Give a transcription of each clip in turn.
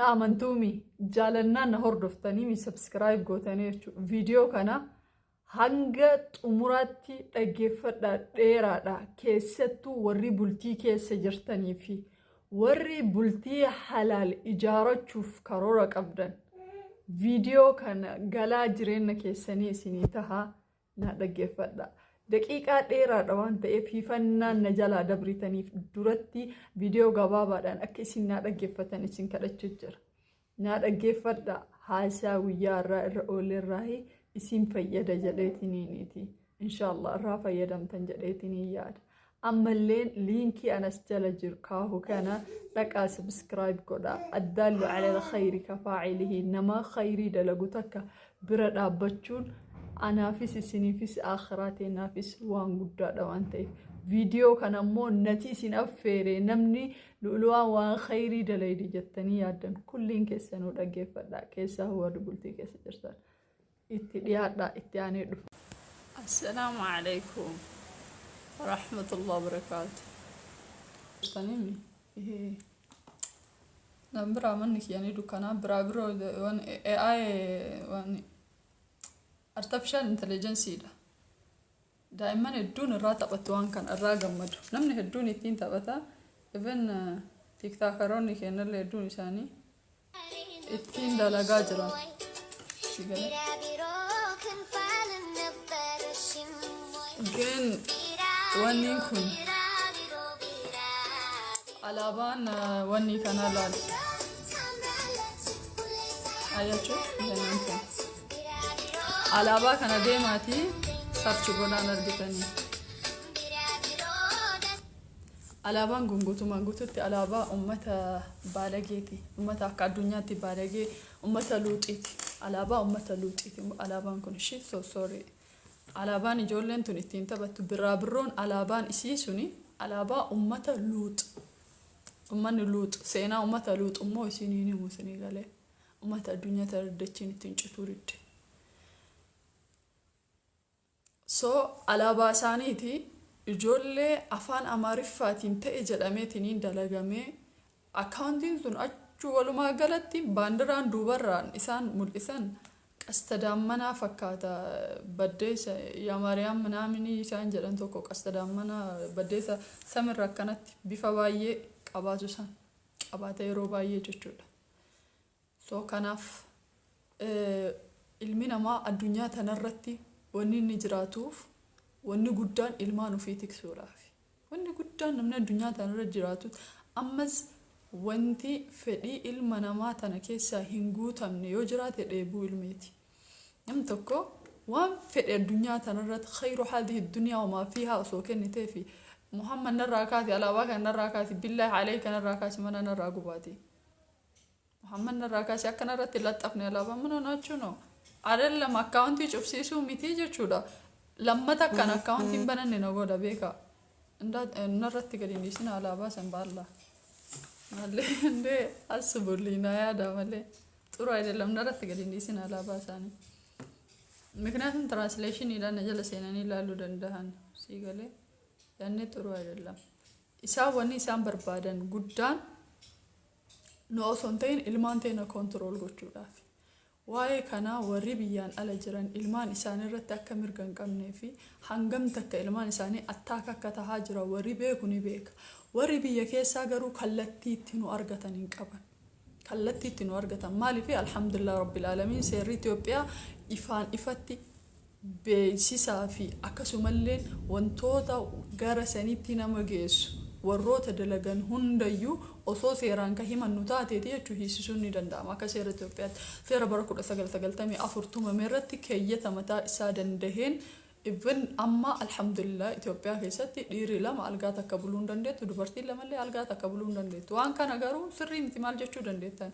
Na amantuumi jaalannaan na hordoftanii subscribe gootanii jechuudha. Viidiyoo kana hanga xumuraatti dhaggeeffadhaa dheeraadha. Keessattuu warri bultii keessa jirtanii fi warri bultii halaal ijaarachuuf karoora qabdan. Viidiyoo kana galaa jireenya keessanii isinii taha naa dhaggeeffadha. Daqiiqaa dheeraadha waan ta'eef hifannaan na jalaa dabritaniif duratti viidiyoo gabaabaadhaan akka isin naa dhaggeeffatan isin kadhachuu jira. Naa dhaggeeffadha haasaa guyyaa irraa irra oolerraa isin fayyada jedheetiniiniiti. Inshaallah irraa fayyadamtan jedheetiniin yaada. Ammalleen liinkii anas jala jiru kaahu kana dhaqaa subscribe godha. Addaallu alal khayri kafaa'ilihi nama khayrii dalagu takka bira dhaabbachuun anaafis isiniifis aakhiraa teenaafis waan guddaadha waan ta'eef. Viidiyoo kana immoo nati isin affeere namni lu'lu'aan waan khayrii dalaydi jettanii yaaddan kulliin keessanuu dhaggeeffadha keessaa warri bultii keessa jirtan. Itti dhiyaadhaa itti aanee dhufa. Assalaamu alaikum warahmatullahi wabarakaatu. Tanimi nan biraa manni kiyya ni dukkanaa biraa biroo waan AI waan artificial intelligence dha. Daa'imman hedduun irraa taphatu waan kana irraa gammadu. Namni hedduun ittiin taphata. Even tiktaakaroonni kennallee hedduun isaanii ittiin dalagaa jiran. Si galee? ግን wanni kun alaabaan wanni kana laal. Ayyachu jennaan alaabaa kana deemaatii search godhaan argitanii. Alaabaan kun guutumaan guututti alaabaa uummata baalageeti. Uummata akka addunyaatti baalagee uummata luuxiiti. Alaabaa uummata luuxiiti alaabaan kun ishee so sorry. Alaabaan ijoolleen tun ittiin taphattu biraa birroon alaabaan isii suni alaabaa uummata luux. Uummanni luux seenaa uummata luux immoo isiniin himu isinii galee. Uummata addunyaa tana dachiin ittiin cituu didde. So alaabaa isaaniiti ijoollee afaan Amaariffaatiin ta'e jedhameetiniin dalagamee akkaawuntiin sun achuu walumaa galatti baandiraan duubarraan isaan mul'isan qasta daammanaa fakkaata baddeessa yaamaariyaam minaaminii isaan jedhan tokko qasta daammanaa baddeessa samirra akkanatti bifa baay'ee qabaatu san qabaata yeroo baay'ee jechuudha. So kanaaf ilmi namaa addunyaa tanarratti wanni inni jiraatuuf wanni guddaan ilmaan ofii tiksuudhaaf. Wanni guddaan namni addunyaa tanarra jiraatu ammas wanti fedhii ilma namaa tana keessaa hin guutamne yoo jiraate dheebuu ilmeeti. Namni tokko waan fedhe addunyaa tanarratti khayru haadhihi dunyaa wamaa fiihaa osoo kenniteefi Muhammad narraa kaasi alaabaa kana narraa kaasi billaahi alayka narraa kaasi mana narraa gubaati. Muhammad narraa kaasi akka narratti hin laxxafne alaabaa mana naachuu no. Adallam akkaawuntii cufsiisuu miti jechuudha. Lammata akkan akkaawuntii hin bananne na godha beeka. Narratti gadi hin dhiisina alaabaa san baalla. Malee indee asbulii na yaada malee. Xuru አይደለም narratti gadi hin dhiisina alaabaa isaanii. ምክንያቱም translationiidhaan na jala seenanii ilaaluu danda'an sii galee yaanni xuru አይደለም. Isaan wanni isaan barbaadan guddaan nu osoo hin ta'in ilmaan teenya control gochuudhaaf. Waa'ee kanaa warri biyyaan ala jiran ilmaan isaanii irratti akka mirga hin qabnee fi hangam takka ilmaan isaanii attack akka tahaa jira warri beeku ni beeka. Warri biyya keessaa garuu kallattii itti nu argatan hin qaban. Kallattii itti nu argatan maaliif alhamdulillah rabbil aalamiin seerri Itoophiyaa ifaan ifatti beeksisaa fi akkasumallee wantoota gara sanitti nama geessu warroota dalagan hundayyuu osoo seeraan ka himannu taateeti jechuu hiisisuun ni danda'ama akka seera Itoophiyaatti seera bara 1994 tumame irratti keeyyata mataa isaa dandaheen even amma alhamdulillah Itoophiyaa keessatti dhiirri lama algaa takka buluu hin dandeettu dubartiin lamallee algaa takka buluu hin dandeettu waan kana garuu sirrii miti maal jechuu dandeettan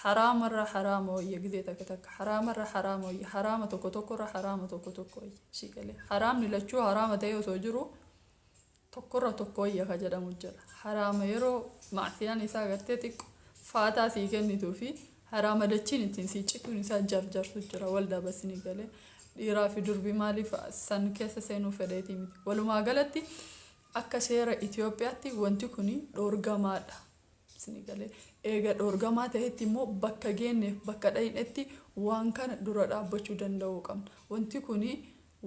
haraamarra haraama wayya gizee takka takka haraamarra haraama wayya haraama tokko tokkorra haraama tokko tokko wayya si galee haraamni lachuu haraama ta'ee osoo jiru tokkorra tokko wayya ka jedhamu jira haraama yeroo macsiyaan isaa gartee xiqqo faataa sii kennituu fi haraama dachiin ittiin sii cituun isaa jarjartu jira wal dabasni galee dhiiraa fi durbi maaliif san keessa seenuu fedheetii miti walumaa galatti akka seera Itoophiyaatti wanti kun dhoorgamaadha. Isinii galee? Eega dhoorgamaa ta'etti immoo bakka geenyeef bakka dhaynetti waan kana dura dhaabbachuu danda'uu qabna. Wanti kuni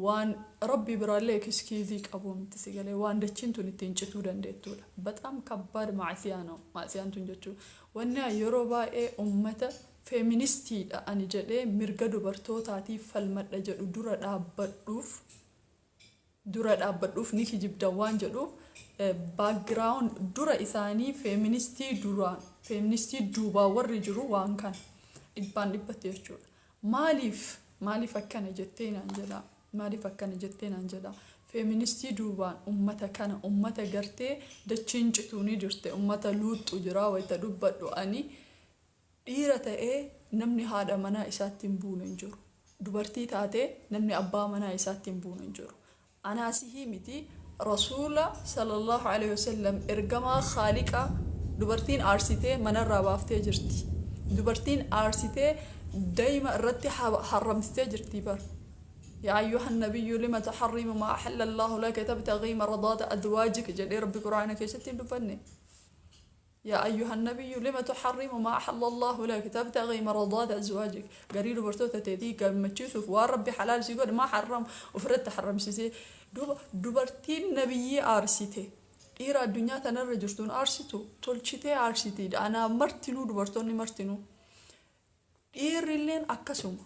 waan Rabbi biraallee excuse qabu miti, si galee? Waan dachiin tun ittiin cituu dandeettudha. በጣም ከባድ ማዕሲያ ነው maasiyaan tun jechuudha. Wanni yeroo baay'ee ummata feministiidha ani jedhee mirga dubartootaatiif falmadha jedhu dura dhaabbadhuuf ni kijibdan waan jedhuuf, background dura isaanii feministii duraan feministii duubaa warri jiru waan kana dhibbaan dhibbatti jechuudha. Maaliif akkana jettee naan jedha? Maaliif akkana jettee naan jedha? Feministii duubaan ummata kana, ummata gartee dachiin cituu ni jirte, ummata luuxxu jira. Wayita dubbadhu ani dhiira ta'ee namni haadha manaa isaatti hin buune hin jiru. Dubartii taatee namni abbaa manaa isaatti hin buune hin jiru. Anaasihii miti, Rasuula sallallahu alaihi wasallam, ergamaa Khaaliqa, dubartiin aarsitee manarraa baaftee jirti. Dubartiin aarsitee daa'ima irratti harramsitee jirti bar. يا أيها النبي لم تحرم ما أحل الله لك تبتغي مرضات أزواجك jedhee Rabbi Quraana keessatti hin dubbanne. يا أيها النبي لم تحرم ما أحل الله لك تبتغي مرضات أزواجك، garii dubartoota teetii gammachiisuuf waan Rabbi halaal si godhe maa harram ofirratti harramsisee? Duuba dubartiin nabiyyii aarsite, dhiira addunyaa tanarra jirtuun aarsitu tolchitee aarsitiidha. Anaa martinuu, dubartoonni martinuu, dhiirrilleen akkasuma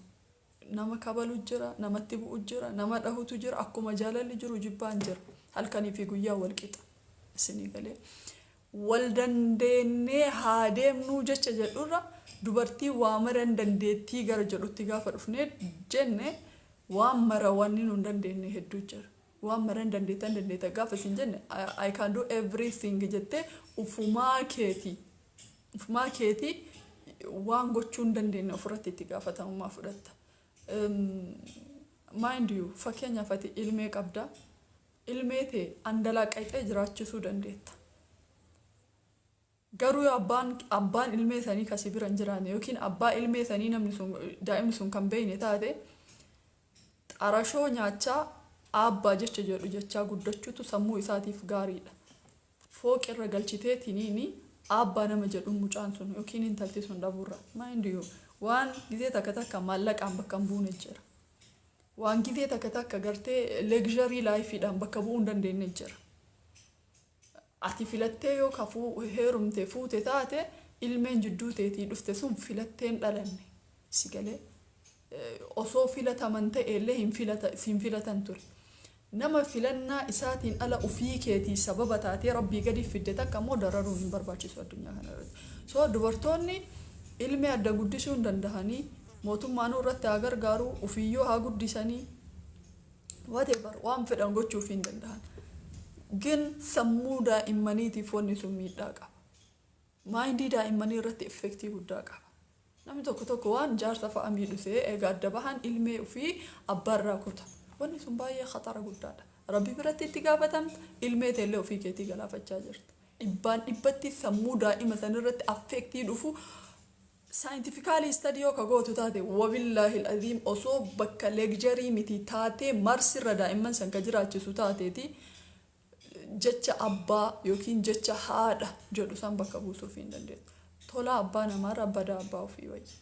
nama kabalu jira, namatti bu'u jira, nama dhahutu jira. Akkuma jaalalli jiru jibbaan jira. Halkanii fi guyyaa wal qixa, isinii galee? Wal dandeennee haa deemnuu jecha jedhurra dubartii waa mara hin dandeettii gara jedhutti gaafa dhufnee jenne, waan mara wanni nu hin dandeenye hedduu jira. Waan mara hin dandeettan dandeetta gaafa isin jenne, "I can do everything" jettee ufumaa keetii waan gochuu hin dandeenye ofirratti itti gaafatamummaa fudhatta. Mind you, fakkeenyaaf ati ilmee qabda. Ilmee ta'e andalaaqaxee jiraachisuu dandeetta. Garuu yoo abbaan ilmee sanii kasii bira hin jiraanne yookiin abbaa ilmee sanii namni sun, daa'imni sun kan beekne taate, xarashoo nyaachaa aabbaa jecha jedhu jechaa guddachuutu sammuu isaatiif gaariidha. Fooqirra irra galchiteetiniini aabbaa nama jedhu mucaan sun yookiin intalti sun dhabuurra. Mind you, waan gizee takka takka maallaqaan bakka hin buune jira. Waan gizee takka takka gartee luxury lifeiidhaan bakka bu'uu hin dandeenye jira. Ati filattee yoo kafuu heerumte fuute taate, ilmeen jidduu teetii dhufte sun filattee hin dhalanne, si galee? Osoo filataman ta'e illee hin filatan ture. Nama filannaa isaatiin ala ufii keetii sababa taatee Rabbii gadi fidde takka immoo dararuun hin barbaachisu addunyaa kana irratti. So dubartoonni ilmee adda guddisuu hin dandahanii, mootummaanuu irratti haa gargaaru, ufiyyoo haa guddisanii, whatever waan fedhan gochuuf hin dandahan. ግን sammuu daa'immaniitiif wanni sun miidhaa qaba. Mindii daa'immanii irratti effectii guddaa qaba. Namni tokko tokko waan jaarsa fa'a miidhusee egaa adda bahan ilmee ofii abbaarraa kuta. Wanni sun baay'ee khatara guddaadha. Rabbi biratti itti gaafatamta, ilmee teellee ofii keetii galaafachaa jirta. Dhibbaan dhibbatti sammuu daa'ima sanirratti affectii dhufu scientifically study yoo ka gootu taate, وبالله العظيم, osoo bakka luxury miti taatee Marsirra daa'imman san ka jiraachisu taateeti, jecha abbaa yookiin jecha haadha jedhu san bakka buusuuf hin dandeettu. Tola abbaa namaarra badaa abbaa ofii wayya.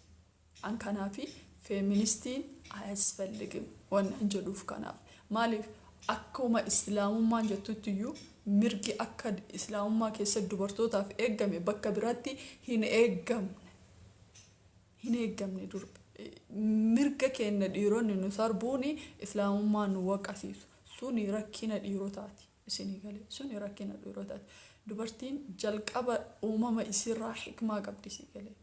An kanaafi feeministiin አያስፈልግም waan jedhuuf kanaaf. Maaliif? Akkuma Islaamummaan jettutti iyyuu mirgi akka Islaamummaa keessatti dubartootaaf eeggame bakka biraatti hin eeggamne. Hin eeggamne durba. Mirga keenya dhiironni nu sarbuuni Islaamummaan nu waqasiisu. Suni rakkina dhiirotaati. Isinii galee? Suni rakkina dhiirotaati. Dubartiin jalqaba uumama isiirraa hikmaa qabdi, isii galee?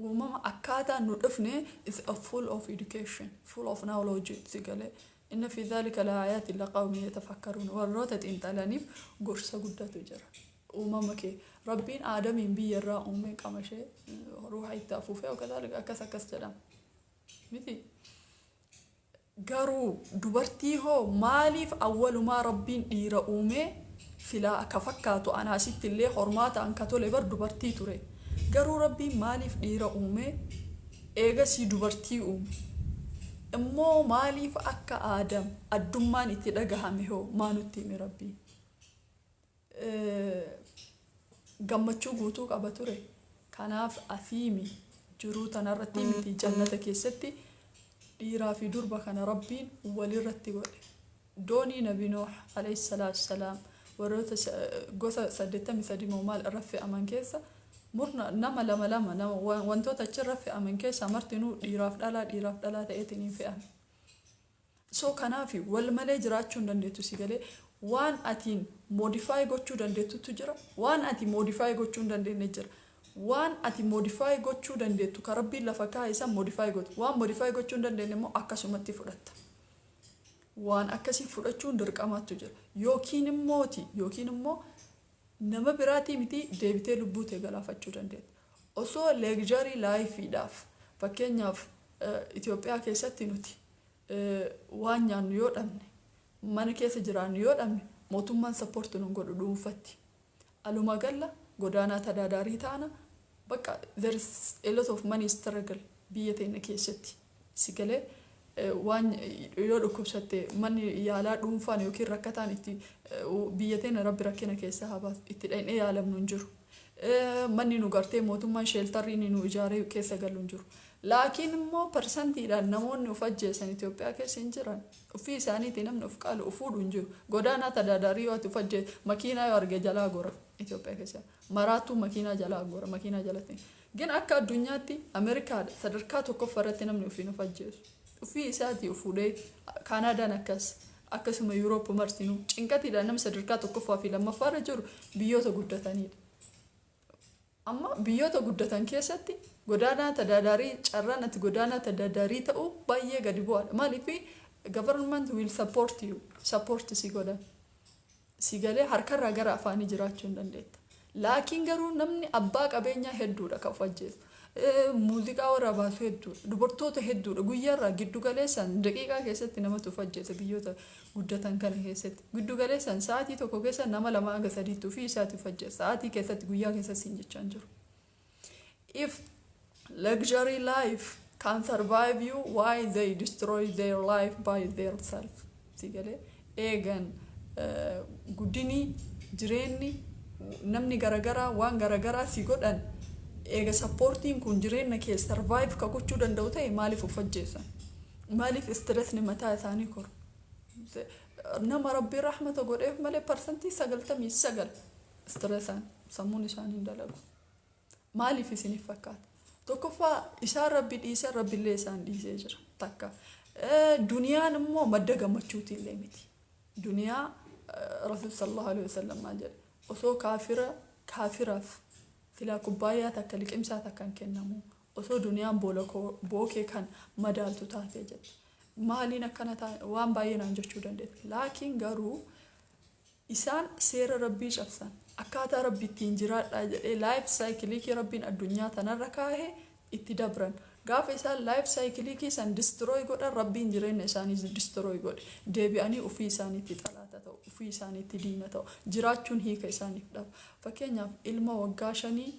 Uumama akkaataa nu dhufne is a full of education, full of knowledge, si galee? إن في ذلك لآيات لقوم يتفكرون, warroota xiinxalaniif gorsa guddatu jira. Uumama kee Rabbiin Aadamiin biyya irraa uume, qamashee ruuha itti afuufee وكذلك akkas akkas jedhama miti? Garuu dubartii hoo maaliif awwalumaa Rabbiin dhiira uume? Filaa akka fakkaatu anaasitti illee hormaataan ka tole bar dubartii ture. Garuu Rabbiin maaliif dhiira uume, eegasii dubartii uume? Immoo maaliif akka Aadam addummaan itti dhagahame hoo maa nutti hime Rabbiin? Gammachuu guutuu qaba ture. Kanaaf asiimi jiruu tanarratti miti, jannata keessatti dhiiraa fi durba kana Rabbiin walirratti godhe. Doonii Nabi Nuuh alayhi salaatu wassalaam warroota gosa 83 moo maal irra fe'aman keessa murna nama lama lama nama wantoota achirra fe'aman keessa martinuu dhiiraaf dhalaa, dhiiraaf dhalaa ta'eetiin hin fe'ame. So kanaaf wal malee jiraachuu hin dandeettu. Si galee? Waan atiin modify gochuu dandeettutu jira, waan ati modify gochuu hin dandeenye jira. Waan ati modify gochuu dandeettu ka Rabbiin lafa kaa'e san modify gootu. Waan modify gochuu hin dandeenye immoo akkasumatti fudhatta. Waan akkasii fudhachuun dirqamaatu jira. Yookiin immoo nama biraatii miti, deebitee lubbuu tee galaafachuu dandeetta. Osoo luxury lifeiidhaaf, fakkeenyaaf, Itoophiyaa keessatti nuti waan nyaannu yoo dhabne, mana keessa jiraannu yoo dhabne, mootummaan support nu godhu. Dhuunfatti aluma galla godaanaa tadaadaarii taana. Bakka there is a lot of money struggle biyya teenya keessatti. Si galee? Waan yoo dhukkubsatte manni yaalaa dhuunfaan yookiin rakkataan itti biyya teenya, Rabbi rakkina keessaa haa baasu, itti dhaqnee yaalamnu hin jiru. Manni nu gartee mootummaan shelterri inni nu ijaaree keessa galu hin jiru. Laakiin immoo percentiidhaan namoonni of ajjeesan Itoophiyaa keessa hin jiran. Ofii isaaniitii namni of qaalu of fuudhu hin jiru. Godaanaa tadaadaarii yoo ati of ajjeese, makiinaa yoo arge jalaa gora Itoophiyaa keessa. Maraattuu makiinaa jalaa gora, makiinaa jalatti. Gin akka addunyaatti Ameerikaadha sadarkaa tokkoffaa irratti namni ofiin of ajjeesu. Ofii isaatii of fuudhee. Kaanaadaan akkas, akkasuma Yuuroop martinuu cinqatiidhaan namni sadarkaa tokkoffaa fi lammaffaa irra jiru biyyoota guddatanidha. Amma biyyoota guddatan keessatti godaanaa tadaadaarii, carraan ati godaanaa tadaadaarii ta'uu baay'ee gadi bu'aadha. Maaliif? Government will support you, support si godhan. Si galee? Harkarraa gara afaanii jiraachuu hin dandeetta. Laakiin garuu namni abbaa qabeenyaa hedduudha kan of ajjeesu. Muuziqaa warra baasu hedduudha. Dubartoota hedduudha. Guyyaarraa giddu galeessaan daqiiqaa keessatti namatu of ajjeesa biyyoota guddatan kana keessatti. Giddu galeessaan sa'aatii tokko keessa nama lama hanga sadiitti ofii isaati of ajjeesa. Sa'aatii keessatti, guyyaa keessatti siin jechaa hin jiru. If luxury life can survive you, why they destroy their life by their self? Si galee? Eegan guddinii jireenyi namni garagaraa waan garagaraa si godhan, eega supportiin kun jireenya kee survive ka gochuu danda'u ta'e, maaliif of ajjeesan? Maaliif stressni mataa isaanii koru? Nama Rabbii rahmata godheef malee 99% stressaan sammuun isaanii hin dalagu. Maaliif isiniif fakkaata? Tokkoffaa, isaan Rabbi dhiisan, Rabbiillee isaan dhiisee jira takka. Duniyaan immoo madda gammachuutillee miti. Duniyaa, Rasuul sallallahu alaihi wasallam maal jedhe? Osoo kaafira kaafiraaf silaa kubbaayyaa takka liqimsaa takka hin kennamu, osoo duniyaan boola bookee kan madaaltu taatee jette. Maaliin akkana ta'a? Waan baay'ee naan jechuu dandeetta. Laakiin garuu isaan seera Rabbii cabsan. Akkaataa Rabbi ittiin jiraadhaa jedhee life cycleii Rabbiin addunyaa tanarra kaahee itti dabran. Gaafa isaan life cycleii san destroy godhan, Rabbiin jireenya isaanii destroy godhe. Deebi'anii ofii isaaniitti xalaata ta'u, ofii isaaniitti diina ta'u, jiraachuun hiika isaaniif dhaba. Fakkeenyaaf, ilma waggaa 5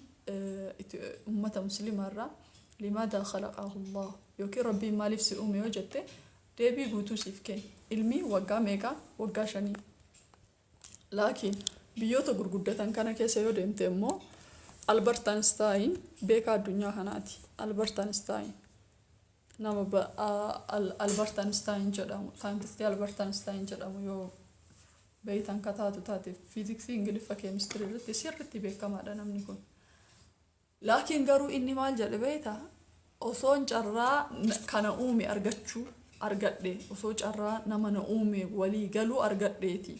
ummata musliimaarraa "Limaadha khalaqahu Allah?" yookiin "Rabbiin maaliif si uume?" yoo jette, deebii guutuu siif kenna. Ilmi waggaa meeqaa? Waggaa 5. Laakiin biyyoota gurguddatan kana keessa yoo deemte immoo, Albert Einstein beekaa addunyaa kanaati. Albert Einstein, nama Albert Einstein jedhamu, saayintistii Albert Einstein jedhamu yoo beeytan kataatu taate, fiiziksii, Ingiliffa, keemistirii irratti sirriitti beekamaadha namni kun. Laakiin garuu inni maal jedhe beektaa? "Osoon carraa kana uume argachuu argadhe, osoo carraa nama na uume walii galuu argadheeti,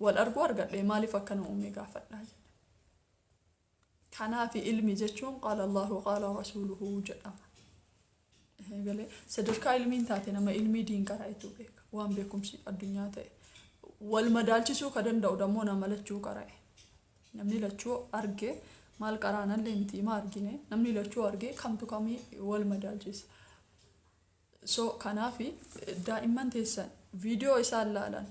wal arguu argadhe, maaliif akka na uume gaafadhaa" jedhe. Kanaaf ilmi jechuun qaala Allahu qaala rasuuluhu jedhama. Galee sadarkaa ilmiin taate, nama ilmii diin qara'etu beeka waan beekumsi addunyaa ta'e. Wal madaalchisuu ka danda'u dammoo nama lachuu qara'e. Namni lachuu arge, maal qaraanallee miti, ma argine, namni lachuu arge kamtu kamii wal madaalchisa. So kanaaf daa'imman teessan viidiyoo isaan laalan,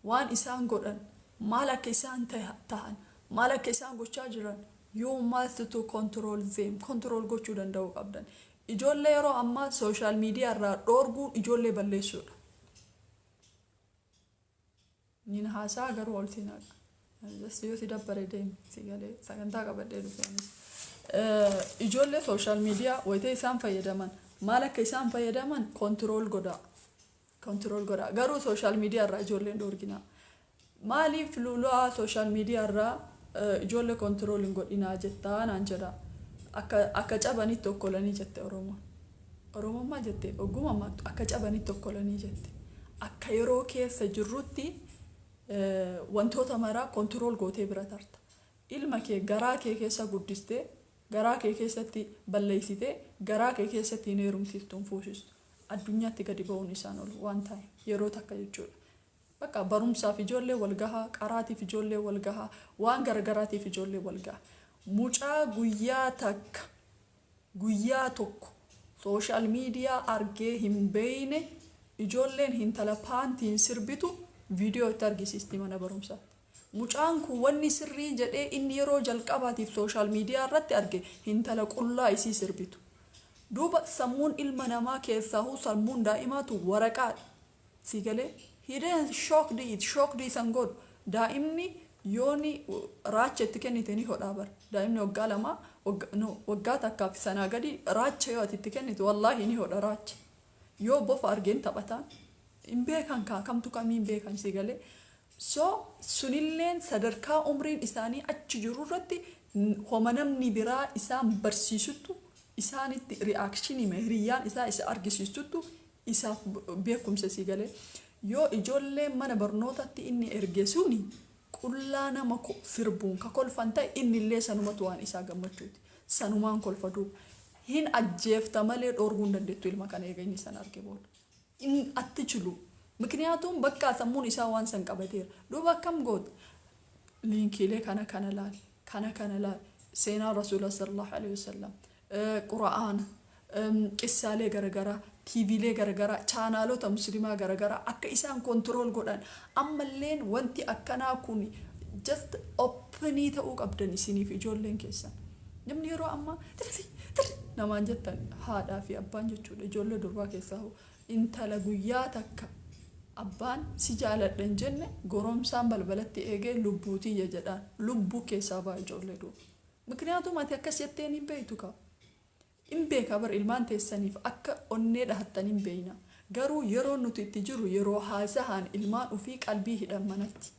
waan isaan godhan, maal akka isaan ta'an, maal akka isaan gochaa jiran, you must to control them. Control gochuu danda'uu qabdan. Ijoollee yeroo ammaa social media irraa dhoorguun ijoollee balleessuudha. Niin haasaa garuu oltiin haqa. Yoo si dabbare deemi, si galee sagantaa qabadhee dhufe anis. Ijoollee social media wayita isaan fayyadaman, maal akka isaan fayyadaman control godhaa. Control godhaa. Garuu social media irraa ijoolleen dhoorginaa. Maaliif lulaa social media irraa ijoollee control hin godhinaa jettaa naan jedha. Akka cabanitti okkolanii jette Oromoon. Oromoon maal jette? Ogummaa maattu akka cabanitti okkolanii jette. Akka yeroo keessa jirrutti wantoota maraa control gootee bira tarta. Ilma kee garaa kee keessa guddistee, garaa kee keessatti balleessitee, garaa kee keessatti hin heerumsiiftu, hin fuusistu. Addunyaatti gadi ba'uun isaan oolu waan ta'e yeroo takka jechuudha. Bakka barumsaaf ijoollee wal gahaa, qaraatiif ijoollee wal gahaa, waan garagaraatiif ijoollee wal gahaa. Mucaa guyyaa takka, guyyaa tokko social media argee hin beeyne, ijoolleen hintala paantiin sirbitu viidiyoo itti argisiisti mana barumsaatti. Mucaan kun wanni sirrii jedhee inni yeroo jalqabaatiif social media irratti arge hintala qullaa isii sirbitu. Duuba sammuun ilma namaa keessaahuu sammuun daa'imaatu waraqaadha. Si galee hideen shocked it shocked isan godhu. Daa'imni yooni raacha itti kennite ni hodhaa bara. Daa'imni waggaa 2, no, waggaa 1 fi sanaa gadi raacha yoo ati itti kennite, wallaahi ni hodha raacha. Yoo bofa argeen taphataan hin beekan kaa, kamtu kamiin beekan, si galee. So sunilleen sadarkaa umriin isaanii achi jiru irratti homa namni biraa isaan barsiisuttu, isaanitti reaction hiriyyaan isaa isa argisiistuttu isaaf beekumsa, si galee. Yoo ijoolleen mana barnootatti inni erge suni qullaa nama sirbuun ka kolfan ta'e, inni illee sanumatu waan isaa gammachuuti. Sanumaan kolfa duuba. Hin ajjeefta malee dhoorguu hin dandeettu ilma kana eega inni san arge booda. In atti chilu. ምክንያቱም bakka sammuun isaa waan san qabateera. Duuba akkam goota? Liinkiilee kana kana laal, kana kana laal, seenaa Rasuula sallallahu alaihi wasallam, Qura'aana, qissaalee garagaraa, tiiviilee garagaraa, chaanaalota musliimaa garagaraa akka isaan control godhan. Ammalleen wanti akkanaa kun just open ta'uu qabdan isiniif ijoolleen keessan. Namni yeroo ammaa tirti tirti namaan jettan haadhaa fi abbaan jechuudha, ijoollee durbaa keessaa intala guyyaa takka abbaan si jaaladha hin jenne, goromsaan balbalatti eegee lubbuutiyya jedhaan lubbuu keessaa ba'a ijoollee duuba. ምክንያቱም ati akkas jetteen hin beektu kaa. Hin beekaa bar, ilmaan teessaniif akka onnee dhahattan hin beeyna. Garuu yeroo nuti itti jiru yeroo haasahaan ilmaan ofii qalbii hidhan manatti.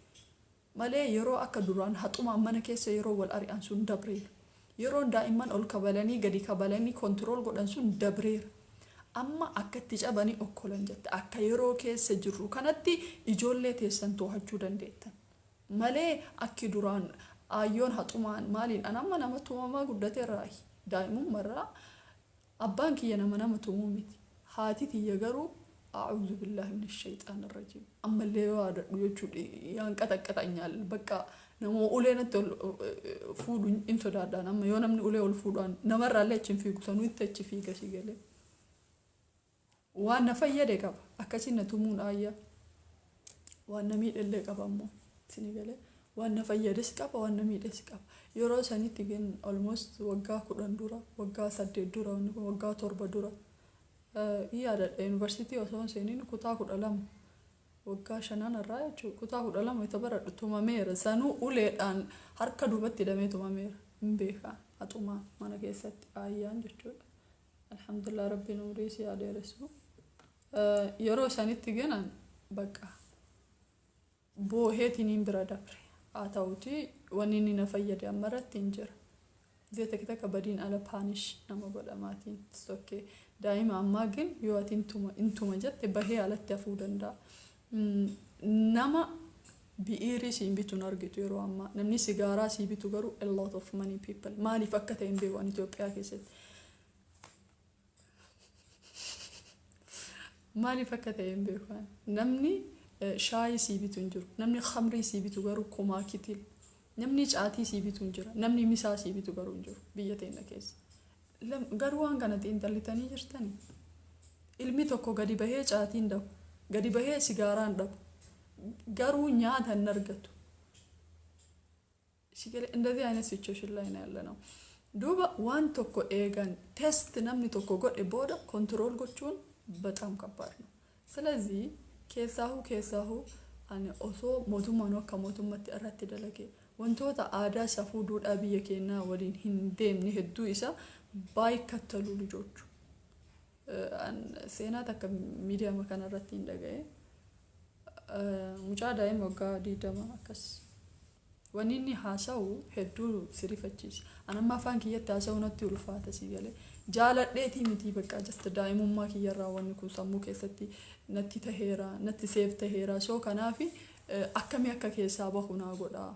Malee yeroo akka duraan haxumaan mana keessa yeroo wal ari'an sun dabreera. Yeroon daa'imman ol kabalanii gadi kabalanii control godhan sun dabreera. Amma akka itti cabanii okkolan jette, akka yeroo keessa jirru kanatti ijoollee teessan to'achuu dandeettan. Malee akki duraan aayyoon haxumaan maaliin, an amma nama tumamaa guddateerraa, daa'imummarraa abbaan kiyya nama tumuu miti. Haati tiyya garuu أعوذ بالله من الشيطان الرجيم, ammallee yoo yaadadhu jechuudha yaan qaxaqqaxanyaal bakka nama ulee natti ol fuudhu hin sodaadhaan. Amma yoo namni ulee ol fuudhaan namarraallee achi hin fiigu, sanuu itti achi fiiga, si galee. Waan na fayyade qaba akkasiin na tumuun aayyaa, waan na miidhallee qaba ammoo, sini galee, waan na fayyades qaba, waan na miidhes qaba. Yeroo sanitti ግን almost waggaa 10 dura, waggaa 8 dura, wanni kun waggaa 7 dura yaadadha. Yuunivarsiitii osoo hin seeniin kutaa 12, waggaa shanan irraa jechuudha, kutaa 12 itti baradhu tumameera. Sanuu uleedhaan harka duubatti hidhamee tumameera, hin beekaa, haxumaan mana keessatti aayyaan jechuudha. Alhamdulillah, rabbiin umurii si haa dheeressu. Yeroo sanitti ganan bakka booheetiniin bira dabre. Haa ta'uti, wanni inni na fayyade ammarratti hin jira. Zee takka takka badiin ala punish nama godha maatiin. Okay. Daa'ima ammaa ግን yoo ati intuma jette bahee alatti hafuu danda'a. Nama bi'iirii siin bitu hin argitu yeroo ammaa. Namni sigaaraa sii bitu garuu a lot of money people. Maaliif akka ta'e hin beeku ani Itoophiyaa keessatti. Maaliif akka ta'e hin beeku. Namni shaayii sii bitu hin jiru. Namni khamrii sii bitu garuu kumaa kitil. Namni caatii sii bitu hin jira. Namni misaa sii bitu garuu hin jiru biyya teenya keessa. Garuu waan kana xiinxallitanii jirtanii? Ilmi tokko gadi bahee caatiin dhabu. Gadi bahee sigaaraan dhabu. Garuu nyaata hin argatu. እንደዚህ አይነት situation ላይ ነው ያለ ነው። Duuba waan tokko eegan test namni tokko godhe booda control gochuun በጣም ከባድ ነው። ስለዚህ keessaahuu ani osoo mootummaan akka mootummatti irratti dalage Wantoota aadaa, safuu, duudhaa biyya keenyaa waliin hin deemne hedduu isa ባይከተሉ ልጆቹ። Seenaa takka miidiyaa kanarratti hin dhaga'e. Mucaa daa'ima waggaa 20 akkas. Wanni inni haasa'u hedduu si rifachiisa. Anamma afaan kiyyatti haasa'u natti ulfaata, si galee. Jaaladheetii miti, bakka just daa'imummaa kiyyarraa wanni kun sammuu keessatti natti taheera, natti seef taheera. So kanaafi akkamii akka keessaa bahu naa godhaa.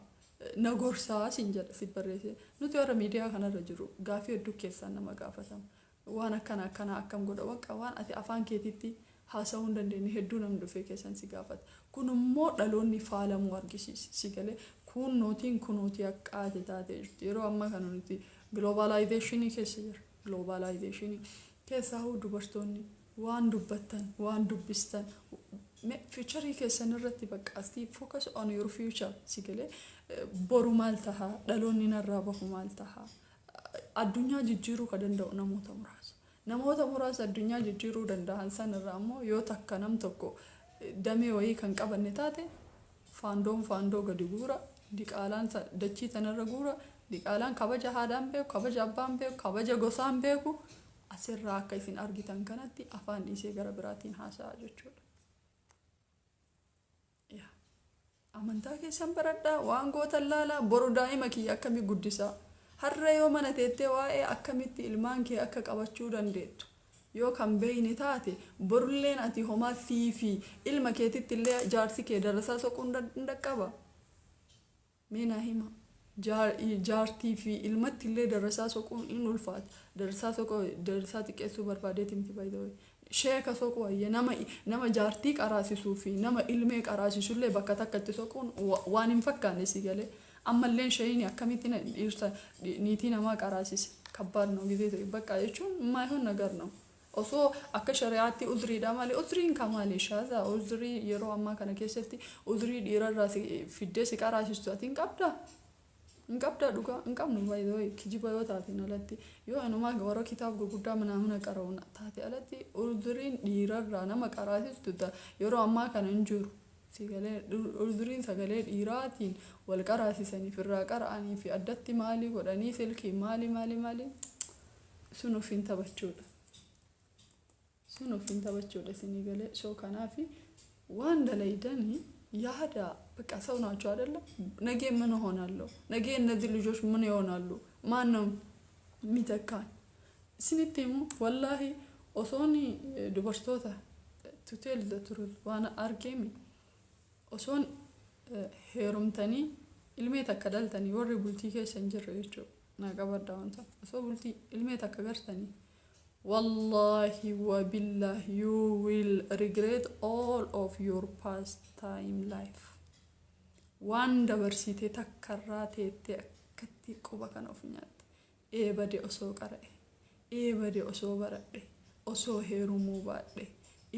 Na gorsaa siin jedha, si barreesse. Nuti warra miidiyaa kanarra jiru gaafii hedduu keessaan nama gaafatama. Waan akkana akkana akkam godha, bakka waan ati afaan keetitti haasa'uu hin dandeenye hedduu namni dhufee keessan si gaafata. Kun immoo dhaloonni faalamuu argisiisa. Si galee, kun nootiin kunootii akka ate taatee jirti. Yeroo ammaa kana nuti globalizationii keessa jira. Globalizationii keessaa hoo dubartoonni waan dubbattan, waan dubbistan, futureii keessan irratti bakka asii focus on your future, si galee, boru maal tahaa, dhaloonni narraa bahu maal tahaa. Addunyaa jijjiiruu ka danda'u namoota muraasa. Namoota muraasa addunyaa jijjiiruu danda'an sanirraa immoo yoo takka nam tokko damee wayii kan qabanne taate, faandoon faandoo gadi guura, diqaalaan dachii tanarra guura, diqaalaan kabaja haadhaan beeku, kabaja abbaan beeku, kabaja gosaan beeku, asirraa akka isin argitan kanatti afaan dhiisee gara biraatiin haasa'a jechuudha. Amantaa keessan baradhaa, waan gootan laalaa, boru daa'ima kiyya akkamii guddisaa. Har'a yoo mana teettee waa'ee akkamitti ilmaan kee akka qabachuu dandeettu yoo kan beeyne taate, borulleen ati homaa sii fi ilma keetitti illee jaarsi kee darasaa soquun hin dhaqqaba. Mee naa hima. Jaartii fi ilmatti illee darasaa soquun in ulfaata. Darasaa soquu darasaa xiqqeessuu barbaadeeti miti, by the way. Sheeka soquu ayya, nama jaartii qaraasisuu fi nama ilmee qaraasisullee bakka takkatti soquun waan hin fakkaanne, si galee. Ammalleen sheeyini akkamitti dhiirsa niitii namaa qaraasise ከባድ ነው ጊዜ በቃ jechuun የማይሆን ነገር ነው። Osoo akka shari'aatti uzriidha malee, uzriin kamaali shaaza, uzrii yeroo ammaa kana keessatti uzrii dhiirarraa fiddee si qaraasistu ati hin qabdaa? Hin qabdaa dhugaa? Hin qabnu, by the way. Kijiba yoo taateen alatti, yoo anumaa warra kitaaba gurguddaa manaamina qara'u taate alatti, uzriin dhiirarraa nama qaraasistu yeroo ammaa kana hin jiru. Sagalee uzriin sagalee dhiiraatiin wal qaraasisaniif irraa qara'anii fi addatti maalii godhanii silkii maalii maalii maalii sun ofiin taphachuudha. Sun ofiin taphachuudha, isinii galee. So kanaafi waan dalaydanii yaada በቃ ሰው ናቸው አይደለም? ነገ ምን እሆናለሁ? ነገ እነዚህ ልጆች ምን ይሆናሉ? ማን ነው የሚተካን? Isinitti himu, wallaahi, osoon dubartoota, to tell the truth, waan argeemi, osoon heerumtanii ilmee takka dhaltanii, warri bultii keessa hin jirre jechuudha, naa qabadda wanta, osoo bultii ilmee takka gartanii, wallahi wabillahi, you will regret all of your past time life. Waan dabarsite takkarraa teettee akkatti quba kana of nyaatte, eebade osoo qara'e, eebade osoo baradhe, osoo heerumuu baadhe.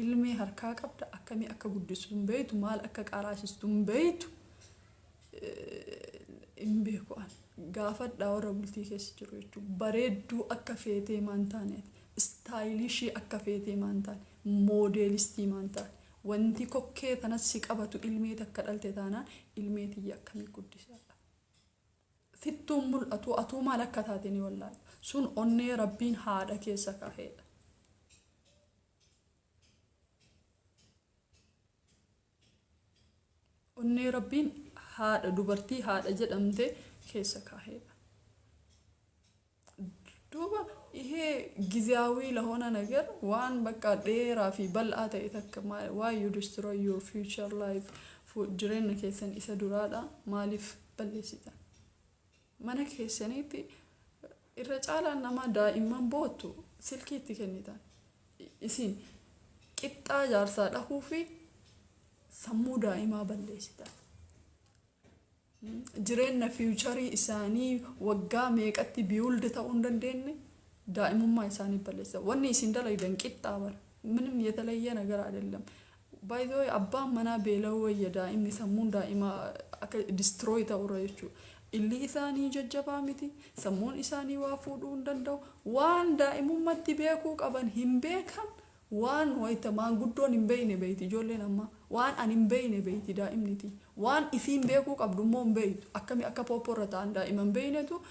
Ilmee harkaa qabda, akkamii akka guddistu hin beeytu, maal akka qaraasistu hin beeytu. Hin beeku an, gaafadhaa warra bultii keessa jiru jechuudha. Bareedduu akka feetee maan taaneeti, stylishii akka feetee maan taane, modelistii maan taane, wanti kokkee tanas si qabatu ilmee takka dhalte taanaan, ilmee tiyya akkamii guddisaadha. Sittuun mul'atu, atuu maal akka taate ni wallaalu. Sun onnee Rabbiin haadha keessa kaa'eedha. Onnee Rabbiin haadha dubartii haadha jedhamte keessa kaa'eedha. Duuba ይሄ ጊዜያዊ ለሆነ ነገር waan bakka dheeraa fi bal'aa ta'e takka, why you destroy your future life? Jireenya keessan isa duraadha maaliif balleessitan? Mana keessanitti irra caalaan nama daa'imman boottu silkii itti kennitan. Isin qixxaa jaarsaa dhahuu fi sammuu daa'imaa balleessitan. Jireenya futureii isaanii waggaa meeqatti build ta'uu hin dandeenye daa'imummaa isaanii balleessitan. Wanni isin dalagdan qixxaa bara. ምንም የተለየ ነገር አይደለም። By the way, abbaan manaa beela'uu wayya daa'imni sammuun daa'imaa akka destroy ta'urra jechuudha. Illi isaanii jajjabaa miti, sammuun isaanii waa fuudhuu hin danda'u, waan daa'imummaatti beekuu qaban hin beekan. Waan wayita maanguddoon hin beeyne beeyti ijoolleen ammaa. Waan ani hin beeyne beeyti daa'imniti. Waan isiin beekuu qabdu immoo hin beeytu. Akkamii akka pooppoorra ta'an daa'ima hin beeynetu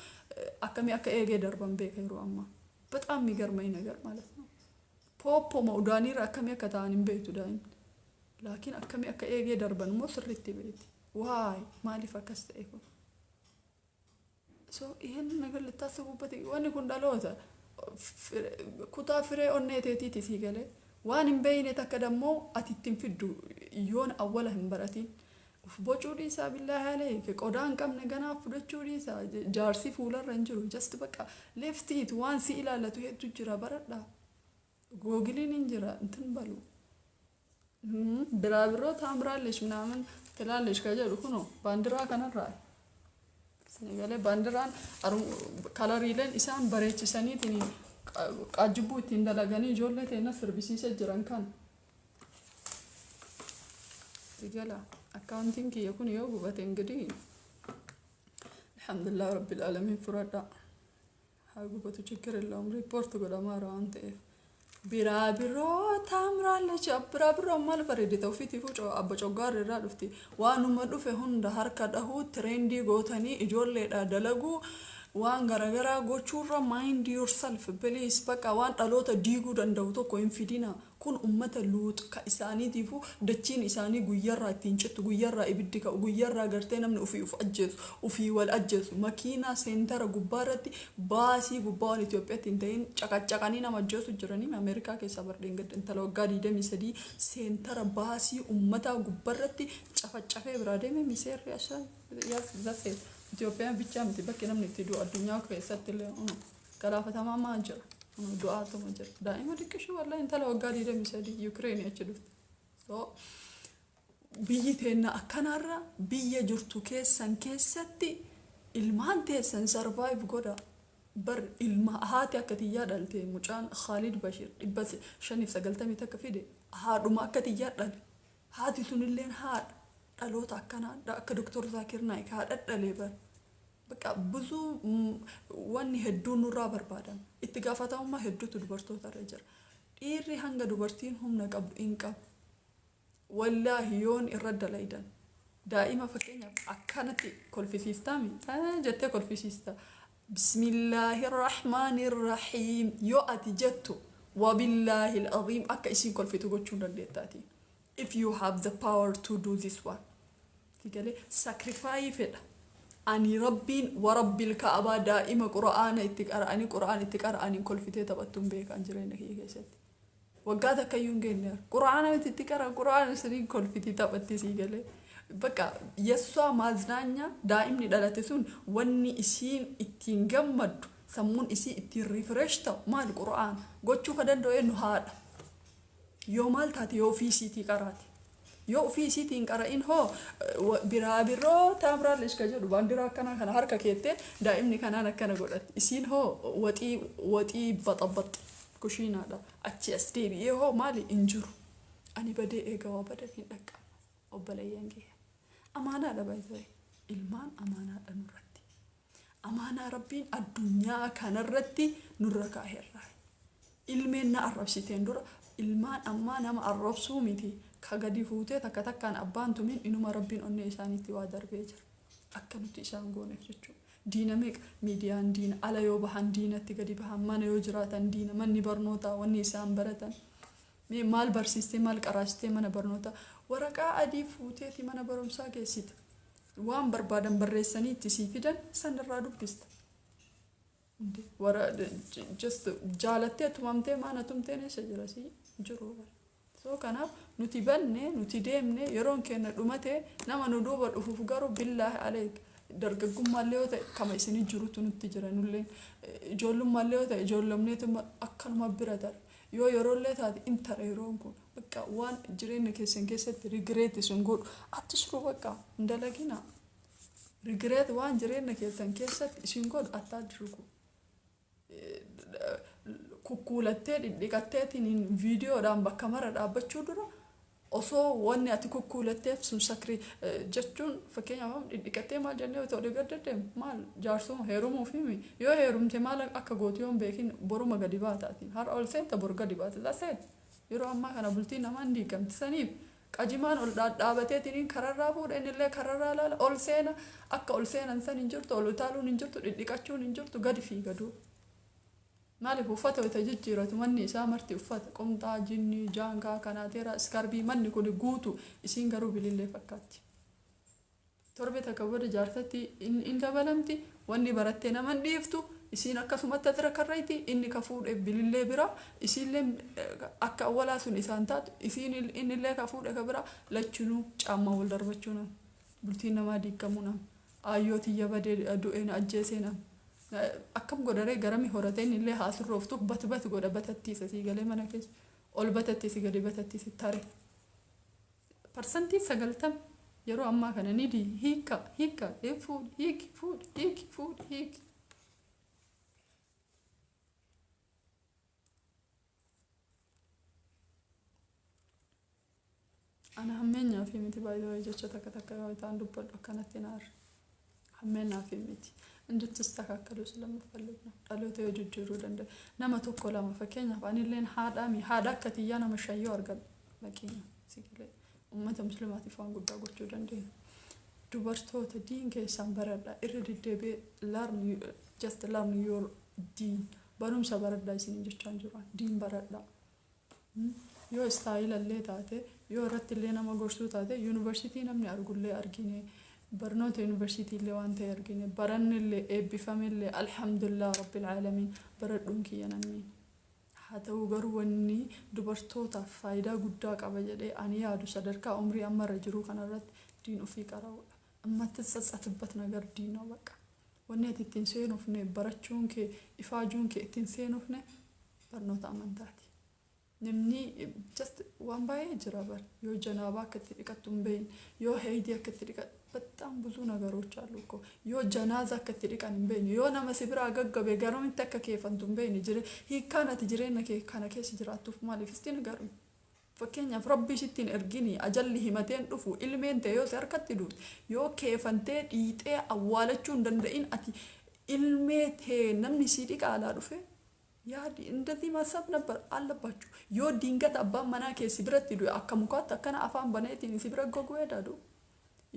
akkamii akka eegee darban beeka yeroo ammaa. በጣም የሚገርመኝ ነገር ማለት ነው። Pooppoma udaaniirra akkamii akka ta'an hin beektu daa'imni. Laakiin akkamii akka eegee darban immoo sirriitti beekti. Waay, maaliif akkas ta'e kun? So ይህንን ነገር ልታስቡበት. Wanni kun dhaloota kutaa firee onnee teetiiti sii galee. Waan hin beeyne takka dammoo ati ittiin fiddu yoon awwala hin baratin. Uf bocuu dhiisaa, billaahi aleek, qodaa hin qabne ganaa fudhachuu dhiisaa, jaarsi fuularra hin jiru. Just bakka leeftiit waan si ilaallatu hedduu jira, baradhaa. Googiliin hin jira እንትን በሉ. Biraabiroo ታምራለች ምናምን ትላለች ka jedhu kunoo baandiraa kanarraa galee. Baandiraan kalariileen isaan bareechisaniitiin qaajjibbuu ittiin dalaganii ijoollee teenya sirbisiisa jiran kan sigala. Akkaawuntiin kiyya kun yoo gubate እንግዲህ alhamdulillah rabbil alamin fudhadha. Haa gubatu, ችግር የለውም, report godhamaara waan ta'eef. Biraabiroo ታምራለች. Biraabiroo maal bareedde ta'u ofiitiifuu abba coggaarri irraa dhufti. Waanuma dhufe hunda harka dhahuu, trendii gootanii ijoolleedha dalaguu, waan garagaraa gochuurra mind yourself, please. Bakka waan dhaloota diiguu danda'u tokko hin fidina. Kun ummata luux ka isaaniitiifuu dachiin isaanii guyyarraa ittiin cittu, guyyarraa ibiddi ka'u, guyyarraa gartee namni ufii uf ajjeesu, ufii wal ajjeesu, makiinaa seentara gubbaarratti baasii gubbaa waan Itoophiyaatti hin ta'in caqaccaqanii nama ajjeesu jiranii. Ameerikaa keessaa bardeen gadda intala waggaa 23 seentara baasii ummataa gubbaarratti cafaccafee biraa deeme miseerri ashaa zaseet. Itoophiyaan bichaa miti bakki namni itti du'u, addunyaa keessatti illee galaafatamaa maa jira, du'aatuma jira. Daa'ima xiqqishuu wallahi, intala waggaa 23 Yukireenii achi dhufte. So biyyi teenna akkanaarra biyya jirtu keessan keessatti ilmaan teessan survive godha. Bar ilma haati akka tiyyaa dhalte, mucaan Khaalid Bashir 591 fide, haadhuma akka tiyyaa dhale. Haati sunilleen haadha dhaloota akkanaa akka Doktor Zaakir Naayik haadha dhalee bar. በቃ ብዙ wanni hedduun nurraa barbaadama. Itti gaafatamummaa hedduutu dubartoota irra jira. Dhiirri hanga dubartiin humna qabdu hin qabu. Wallaahi yoon irra dalaydan daa'ima fakkeenyaaf akkanatti kolfisiistaami jettee kolfisiista. Bismillaahi rahmaani rahiim yoo ati jettu, wabillaahi al-aziim, akka isiin kolfitu gochuu hin dandeettaati. If you have the power to do this one. Galee sacrifice fedha. Ani rabbiin warabbil ka'abaa, daa'ima qura'aana itti qara'anii, qura'aana itti qara'anii kolfitee taphattuun beekan jireenya kiyya keessatti. Waggaa takka iyyuu hin geenye qura'aana miti itti qara'an, qura'aana sanii kolfitii taphatti sii galee. በቃ የእሷ ማዝናኛ daa'imni dhalate sun wanni isiin ittiin gammaddu, sammuun isii ittiin refresh ta'u maal? Qura'aana gochuu ka danda'u eenyu? Haadha. Yoo maal taate, yoo ofii isiitii qaraate. Yoo ofii isiitiin qara'in hoo, biraabiroo ታምራለች ka jedhu baandiraa akkanaa kana harka keettee daa'imni kanaan akkana godhatti. Isiin hoo waxii waxii baxabaxxi kushiinaadha achi as deebi'ee hoo maali hin jiru. Ani badee eega waa badan hin dhaqqabu. Obboleeyyan kiyya, amaanaadha baay'ee. Ilmaan amaanaadha nurratti. Amaanaa rabbiin addunyaa kanarratti nurra kaa'eerra. Ilmeen na arrabsiteen dura ilmaan ammaa nama arrabsuu miti ka gadi fuutee takka takkaan abbaan tumin inuma rabbiin onnee isaaniitti waa darbee jira. Akka nuti isaan gooneef jechuudha. Diina meeqa miidiyaan, diina ala yoo bahan diinatti gadi bahan, mana yoo jiraatan diina, manni barnootaa wanni isaan baratan. Mee maal barsiistee, maal qaraastee mana barnootaa? Waraqaa adii fuuteeti mana barumsaa geessita. Waan barbaadan barreessanii itti sii fidan, sanirraa dubbista. Wara just jaalattee tumamtee maana tumteen eessa jira si jiru. So kanaaf nuti banne, nuti deemne, yeroon keenya dhumate, nama nu duuba dhufuuf garuu billaahi aleek, dargaggummaallee yoo ta'e kama isinii jirutu nutti jira, nullee ijoollummallee yoo ta'e ijoollomneetu akkanuma bira tara. Yoo yeroollee taate intara yeroon kun bakka waan jireenya keessan keessatti regret isin godhu attisru, bakka hin dalagina. Regret waan jireenya keessan keessatti isin godhu attaadrigu. Kukkuulattee dhidhiqatteetiin viidiyoodhaan bakka mara dhaabbachuu dura osoo wanni ati kukkuulatteef sun sakrii jechuun, fakkeenyaaf dhidhiqattee maal jennee yoo ta'u gad deddeemu maal jaarsuma heerumuuf himi, yoo heerumte maal akka gootu yoo hin beekin boruma gadi baataatiin har'a ol seenta, bor gadi baata, that's it. Yeroo ammaa kana bultiin namaa hin diigamti. Saniif qajimaan ol dhaabateetiin kararraa fuudha, innillee kararraa laala, ol seena. Akka ol seenan san hin jirtu, ol utaaluun hin jirtu, dhidhiqachuun hin jirtu, gadi fiigaduu. Maaliif? Uffata wayita jijjiiratu manni isaa marti uffata qumxaa, jinnii, jaankaa, kanaateera, iskarbii, manni kun guutu. Isiin garuu bilillee fakkaatti. Torbe takka booda jaarsatti in dabalamti. Wanni barattee naman dhiiftu. Isiin akkasumatti asirra karrayti, inni ka fuudhe bilillee bira, isiillee akka awwalaa sun isaan taatu, isiin innillee ka fuudhe ka bira, lachinuu caammaa wal darbachuu nama, bultiin namaa diigamuu nama, aayyoo tiyya badee du'ee na ajjeesee nama. Akkam godharee? Garami horatee? Innillee haasirrooftuuf bat bat godha, batattiisa sii galee, mana keessa ol batattiisi, gadi batattiisi. Tare 90% yeroo ammaa kana ni di hiika hiika, fuudhi hiiki, fuudhi hiiki, fuudhi hiiki. Ana hammeenyaa fi miti baay'ee, jecha takka takka yoo ta'an dubbadhu akkanatti naarra. Hammeenyaa fi miti. እንድትስተካከሉ ስለምፈልግ ነው። Dhaloota yoo jijjiiruu danda'a. Nama tokko lama, fakkeenyaaf anilleen haadhaami, haadha akka tiyyaa nama shayyoo argadhu. Fakkeenyaaf sigilee uummata musliimaatiif waan guddaa gochuu dandeenya. Dubartoota, diin keessaan baradha. Irra deddeebi'ee learn, just learn your diin. Barumsa baradhaa isin jechaan jiru. Diin baradhaa. Yoo istaayila taate, yoo irratti illee nama gorsuu taate, yuunivarsiitii namni argullee argine, barnoota yuunivarsiitii illee waan ta'e argine, barannillee, eebbifamillee, alhamdulillah rabbil aalamiin, baradhuun kiyya namni haa ta'u. Garuu wanni dubartootaaf faayidaa guddaa qaba jedhee ani yaadu sadarkaa umrii ammarra jiru kanarratti diin ofii qara'uudha. የማትጸጸትበት ነገር ዲን ነው። በቃ wanni ati ittiin seenufne, barachuun kee, ifaajuun kee ittiin seenufne barnoota amantaati. Namni just waan baay'ee jira bar, yoo janaabaa akka itti dhiqattu hin beekne, yoo heeydii akka itti dhiqattu, በጣም ብዙ ነገሮች አሉ እኮ። Yoo janaaza akka itti dhiqan hin beekne, yoo nama si biraa gaggabe garamitti akka keeffantu hin beekne, jire hiikkaan ati jireenya kee kana keessa jiraattuuf maaliif isti garu? Fakkeenyaaf rabbi sittiin ergini, ajalli himateen dhufu, ilmeen ta'e yoo si harkatti duute, yoo keefantee dhiixee awwaalachuu hin danda'in, ati ilmee tee namni sii dhiqa alaa dhufe yaadi. እንደዚህ ማሰብ ነበር አለባችሁ። Yoo dingata abbaan manaa kee si biratti du'e, akka mukaatti akkana afaan baneetiin si bira goguu yaadaadu.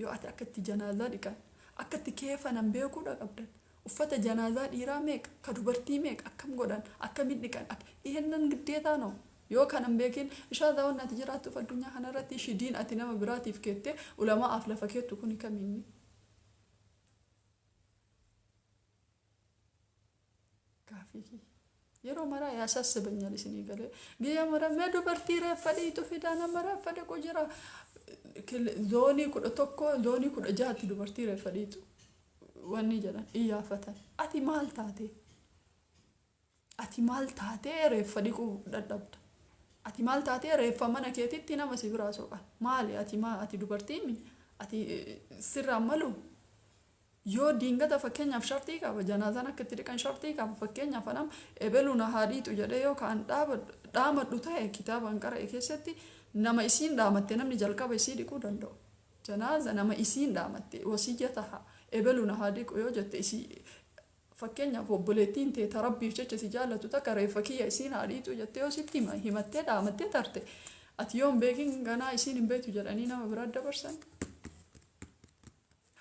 Yoo ati akka itti janaazaa dhiqan, akka itti keefanan beekuudha qabdan. Uffata janaazaa dhiiraa meeqa, ka dubartii meeqa, akkam godhan, akkamin dhiqan, ይሄንን ግዴታ ነው። Yoo kanan beekin ishaa wanni ati jiraattuuf addunyaa kanarratti shidiin ati nama biraatiif keette, ulamaa'aaf lafa keettu kuni kamiinni? Gaafii kiyya. Yeroo maraa ያሳስበኛል isinii galee. Guyyaa maraa mee dubartii reeffa dhiitu fidaa, nama reeffa dhiqu jira. Zoonii 11, zoonii 16tti dubartii reeffa dhiitu wanni jedhan iyyaafatan. Ati maal taate? Ati maal taatee reeffa dhiquu dadhabda? Ati maal taatee reeffa mana keetitti nama si biraa soqan? Maali ati? Maa ati dubartii? Ati sirraan malu? Yoo dingata fakkeenyaaf shartii qaba, janaazaan akka itti dhiqan shartii qaba. Fakkeenyaaf anam ebelu na haa dhiixu jedhee yoo kaan dhaamadhu ta'e, kitaabaan qara'e keessatti nama isiin dhaamatte namni jalqaba isii dhiquu danda'u. Janaaza nama isiin dhaamatte, wasiyya taha, ebelu na haa dhiqu yoo jette, isii fakkeenyaaf obboleettiin tee ta rabbiif jecha si jaallatu takka reeffa kiyya isiin haa dhiixu jettee yoo sitti himattee dhaamattee tarte, ati yoo hin beekin ganaa isiin hin beektu jedhanii nama biraa dabarsan.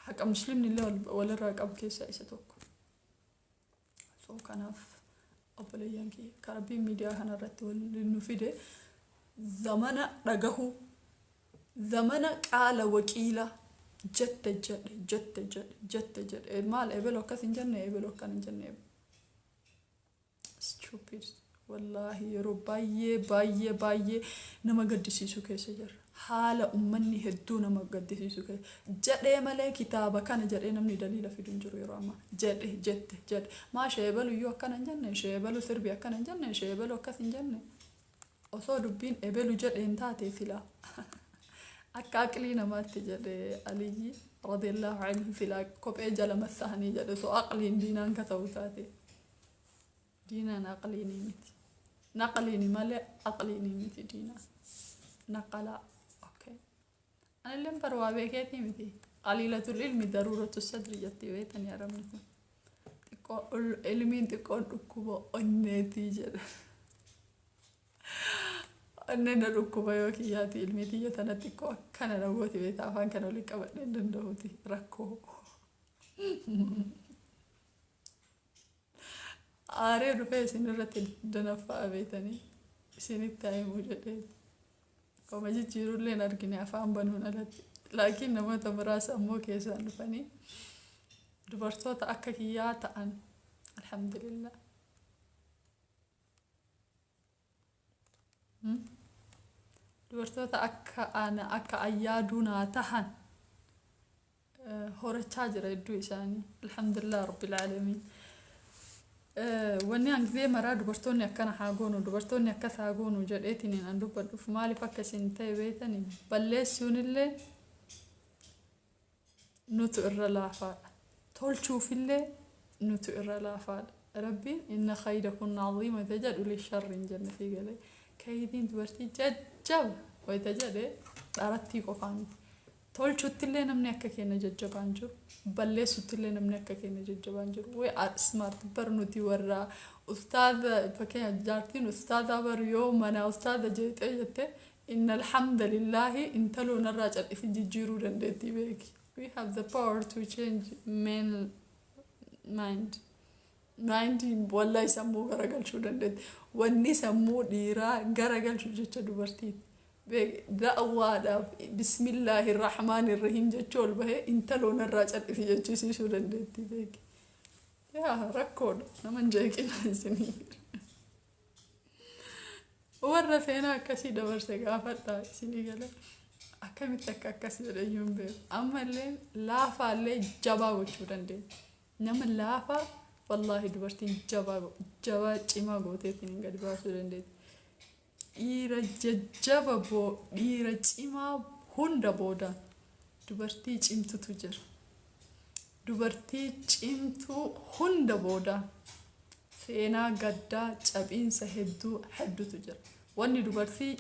Haqa muslimni illee walirraa qabu keessaa isa tokko. So kanaaf obboleeyyan kiyya, ka rabbiin miidiyaa kanarratti waliin nu fide, zamana dhagahuu, zamana qaala waqiila, jette jedhe, jette jedhe, jette jedhe, maal ebelo akkas hin jenne, ebelo akkan hin jenne. Stupid. Wallaahi yeroo baay'ee baay'ee baay'ee nama gaddisiisu keessa jira. Haala ummanni hedduu nama gaddisiisu keessa jedhee malee kitaaba kana jedhee namni daliila fidu hin jiru yeroo ammaa. Jedhe, jette, jedhe, maa sheebalu iyyuu akkana hin jenne, sheebalu sirbi akkana hin jenne, sheebalu akkas hin jenne. Osoo dubbiin ebelu jedheen taate silaa akka aqlii namaatti jedhe Aliyyi radiyallahu anhu, silaa kophee jala massahanii jedhe. Osoo aqliin diinaan ka ta'u taate, diinaan aqliinii miti, naqliini malee aqliinii miti diinaan naqalaa. Okay, anilleen barwaa beekeetii miti. قليلة العلم ضرورة الصدر jetti beektanii arabni kun. Xiqqoo ilmiin xiqqoon dhukkuba onneetii jedha. Onneen na dhukkuba yoo kiyyaati ilmi tiyya tana xiqqoo akkana na gooti beektaa, afaan kana waliin qabadhee hin danda'uuti rakkoo. Aaree dhufee isin irratti danaffaa beetanii isinitti haa himuu jedhee. Qoma jijjiirullee hin argine afaan banuun alatti. Laakiin namoota muraasa ammoo keessaan dhufanii dubartoota akka kiyyaa ta'an, alhamdulillah. Dubartoota akka ana akka ayyaaduu naa tahan horachaa jira hedduu isaanii. Alhamdulillah rabbil aalamiin. Wanni hangizee maraa dubartoonni akkana haa goonu, dubartoonni akkas haa goonu jedheetiin an dubbadhuuf maaliif akka isin ta'e beetanii? Balleessuunillee nutu irra laafaadha. Tolchuufillee nutu irra laafaadha. Rabbiin "إن كيدكن عظيم" wayita jedhu للشر hin jenne sii galee. Kayidiin dubartii jajjaba wayita jedhe dharattii qofaa miti. Tolchuttillee namni akka keenya jajjabaan jiru. Balleessuttillee namni akka keenya jajjabaan jiru. We are smart bar. Nuti warra ustaaza, fakkeenyaaf jaartiin ustaazaa bar yoo mana ustaaza jeexee jette, "إن الحمد لله intaloo narraa cal'isi" jijjiiruu dandeettii beeki. We have the power to change men mind. Mind wallahi sammuu garagalchuu dandeetti. Wanni sammuu dhiiraa garagalchu jecha dubartiiti. Da'waadhaaf "بسم الله الرحمن الرحيم" jechuu ol bahee intaloo narraa cal'isi jechisiisuu dandeetti beeki. Yaa rakkoodha, nama hin jeeqina isinii. Warra seenaa akkasii dabarse gaafadhaa, isinii galee. Akkamitti akka akkas jedhe iyyuu hin beeku. Ammallee laafaallee jabaa gochuu dandeenya. Nama laafaa wallaahi dubartiin jabaa jabaa cimaa gooteetiin gadi baasuu dandeetti. Dhiira jajjaba boo dhiira cimaa hunda booda dubartii cimtutu jira. Dubartii cimtuu hunda booda seenaa gaddaa cabiinsa hedduu hedduutu jira. Wanni dubartii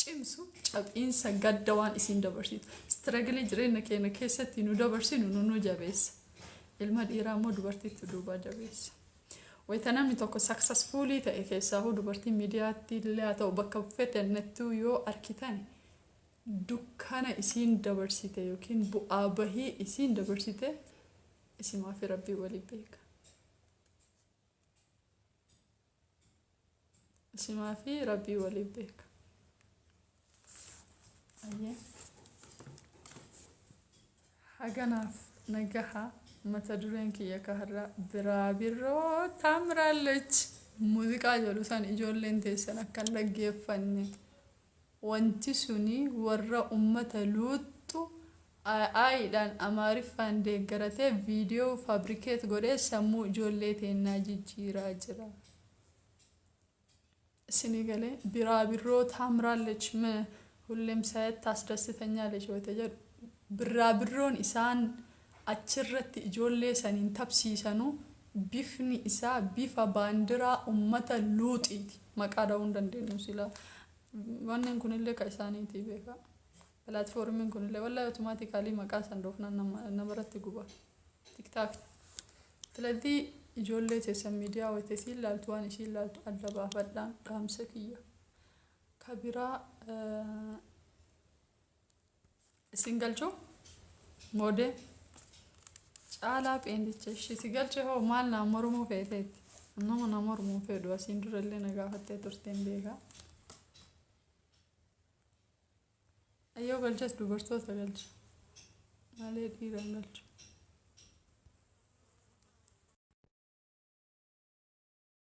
cimsu cabiinsa gadda waan isiin dabarsitu. Struggle jireenya keenya keessatti nu dabarsinu nu jabeessa. Ilma dhiiraa immoo dubartiitti duubaa jabeessa. Wayita namni tokko successful ta'e, keessaahuu dubartiin miidiyaatti illee haa ta'u bakka fetennettuu yoo arkitan, dukkana isiin dabarsite yookiin bu'aa bahii isiin dabarsite isimaa fi rabbii walii beeka. Isimaa fi rabbii walii beeka. Ayyee. Haganaaf nagaha. Mata dureen kiyya ka har'a "ቢራቢሮ ታምራለች" muuziqaa jedhu san ijoolleen teessan akka hin dhaggeeffanne. Wanti suni warra ummata luuxxu aayiidhaan Amaariffaan deeggaratee viidiyoo fabricate godhee sammuu ijoollee teennaa jijjiiraa jira. Isinii galee? "ቢራቢሮ ታምራለች ሁሌም ሳያት ታስደስተኛለች" wayita jedhu, birraabirroon isaan achirratti ijoollee saniin tapsiisanuu bifni isaa bifa baandiraa ummata luuxiiti. Maqaa dha'uu hin dandeenyu silaa. Wanneen kunillee ka isaaniitii beekaa. Platformiin kunillee wallahi automatically maqaa san dhoofnaan namarratti guba. TikTok. ስለዚህ ijoollee teessan miidiyaa wayita isiin laaltu, waan isiin laaltu adda baafadhaan dhaamsa kiyya. Ka biraa isin galchuu moodee caalaa pheendicha ishii si galche hoo maal naa mormuu feeteetti? Nama na mormuu fedhu asiin durallee na gaafattee turteen beekaa. Ayyoo galches dubartoota galcha malee dhiira hin galchu.